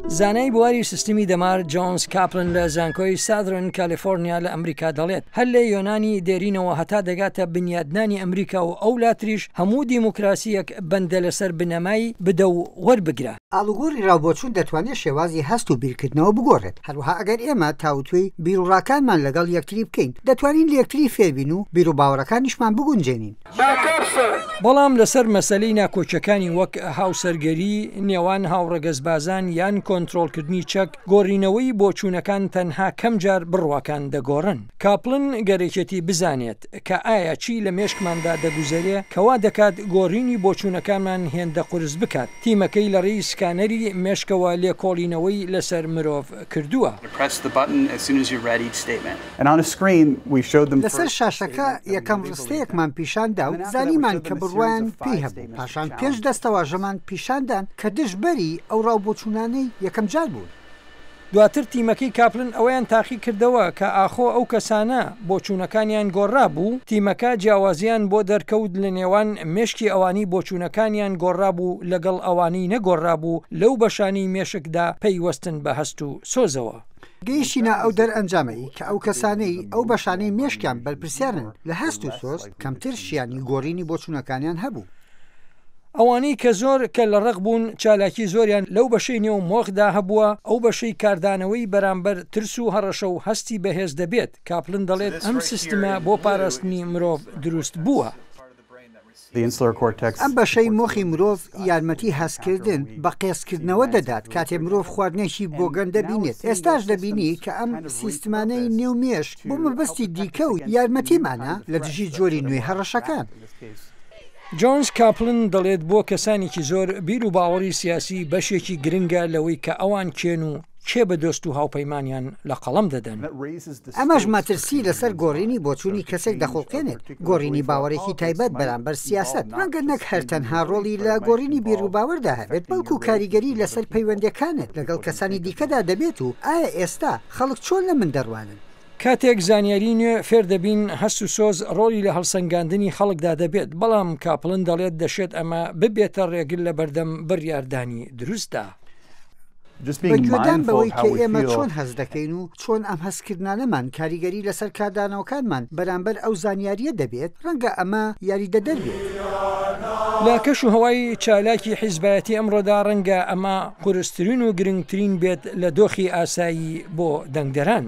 زانای بواری سیستمی دەمار جۆنس کاپلن لە زانکۆی ساذرن کالیفۆرنیا لە ئەمریکا دەڵێت، هەر لە یۆنانی دێرینەوە هەتا دەگاتە بنیادنانی ئەمریکا و ئەولاتریش هەموو دیموکراسییەک بەندە لەسەر بنەمای بدە و وەربگرە. ئاڵوگۆڕی ڕاوبۆچوون دەتوانێت شێوازی هەست و بیرکردنەوە بگۆڕێت، هەروەها ئەگەر ئێمە تاوتوێی بیروڕاکانمان لەگەڵ یەکتری بکەین، دەتوانین لە یەکتری فێربین و بیروباوەڕەکانیشمان بگونجێنین. بەڵام لەسەر مەسەلەی ناکۆکیەکانی وەک هاوسەرگەری نێوان هاوڕەگەزبازان یان کۆنترۆڵکردنی چەک، گۆڕینەوەی بۆچوونەکان تەنها کەم جار بڕواکان دەگۆڕن. کاپلن گەرەکێتی بزانێت کە ئایا چی لە مێشکماندا دەگوزەرێ کە وا دەکات گۆڕینی بۆچوونەکانمان هێندە قورس بکات. تیمەکەی لە ڕێی سکانەری مێشکەوە لێکۆڵینەوەی لەسەر مرۆڤ کردووە. لەسەر شاشەکە یەکەم ڕستەیەکمان پیشان دا و زانیمان کە بڕوایان پێی هەبوو، پاشان پێنج دەستەواژەمان پیشان دان کە دژبەری ئەو ڕاوبۆچوونانەی یەکەم جار بوون. دواتر تیمەکەی کاپلن ئەوەیان تاقیکردەوە کە ئاخۆ ئەو کەسانە بۆچوونەکانیان گۆڕابوو، تیمەکە جیاوازیان بۆ دەرکەوت لە نێوان مێشکی ئەوانەی بۆچوونەکانیان گۆڕابوو لەگەڵ ئەوانەی نەگۆڕابوو لەو بەشانەی مێشکدا پەیوەستن بە هەست و سۆزەوە. گەیشتینە ئەو دەرئەنجامەی کە ئەو کەسانەی ئەو بەشانەی مێشکیان بەرپرسیارن لە هەست و سۆز کەمتر شیانی گۆڕینی بۆچوونەکانیان هەبوو. ئەوانەی کە زۆر کەللەڕەق بوون چالاکی زۆریان لەو بەشەی نێو مۆخدا هەبووە، ئەو بەشەی کاردانەوەی بەرامبەر ترس و هەڕەشە و هەستی بەهێز دەبێت، کاپلن دەڵێت ئەم سیستمە بۆ پاراستنی مرۆڤ دروست بووە. ئەم بەشەی مۆخی مرۆڤ یارمەتی هەستکردن بە قێزکردنەوە دەدات کاتێ مرۆڤ خواردنێکی بۆگەن دەبینێت، ئێستاش دەبینی کە ئەم سیستمانەی نێو مێشک بۆ مەبەستی دیکە و یارمەتیمانە لە دژی جۆری نوێی هەڕەشەکان. جۆنس کاپلن دەڵێت بۆ کەسانێکی زۆر بیر و باوەڕی سیاسی بەشێکی گرنگە لەوەی کە ئەوان کێن و کێ بە دۆست و هاوپەیمانیان لە قەڵەم دەدەن. ئەمەش مەترسی لەسەر گۆڕینی بۆچوونی کەسێک دەخوڵقێنێت، گۆڕینی باوەڕێکی تایبەت بەرامبەر سیاسەت ڕەنگە نەک هەر تەنها ڕۆڵی لە گۆڕینی بیروباوەردا هەبێت، بەڵکو کاریگەری لەسەر پەیوەندییەکانت لەگەڵ کەسانی دیکەدا دەبێت و ئایا ئێستا خەڵک چۆن لە من دەڕوانن؟ کاتێک زانیاری نوێ فێر دەبین، هەست و سۆز ڕۆڵی لە هەڵسەنگاندنی خەڵکدا دەبێت، بەڵام کاپڵن دەڵێت دەشێت ئەمە ببێتە ڕێگر لە بەردەم بڕیاردانی دروستدا. بە گوێدان بەوەی کە ئێمە چۆن هەست دەکەین و چۆن ئەم هەستکردنانەمان کاریگەری لەسەر کاردانەوەکانمان بەرامبەر ئەو زانیارییە دەبێت، ڕەنگە ئەمە یاریدەدەر بێت. لە کەش و هەوای چالاکی حیزبایەتی ئەمڕۆدا ڕەنگە ئەمە قورسترین و گرنگترین بێت لە دۆخی ئاسایی بۆ دەنگدەران.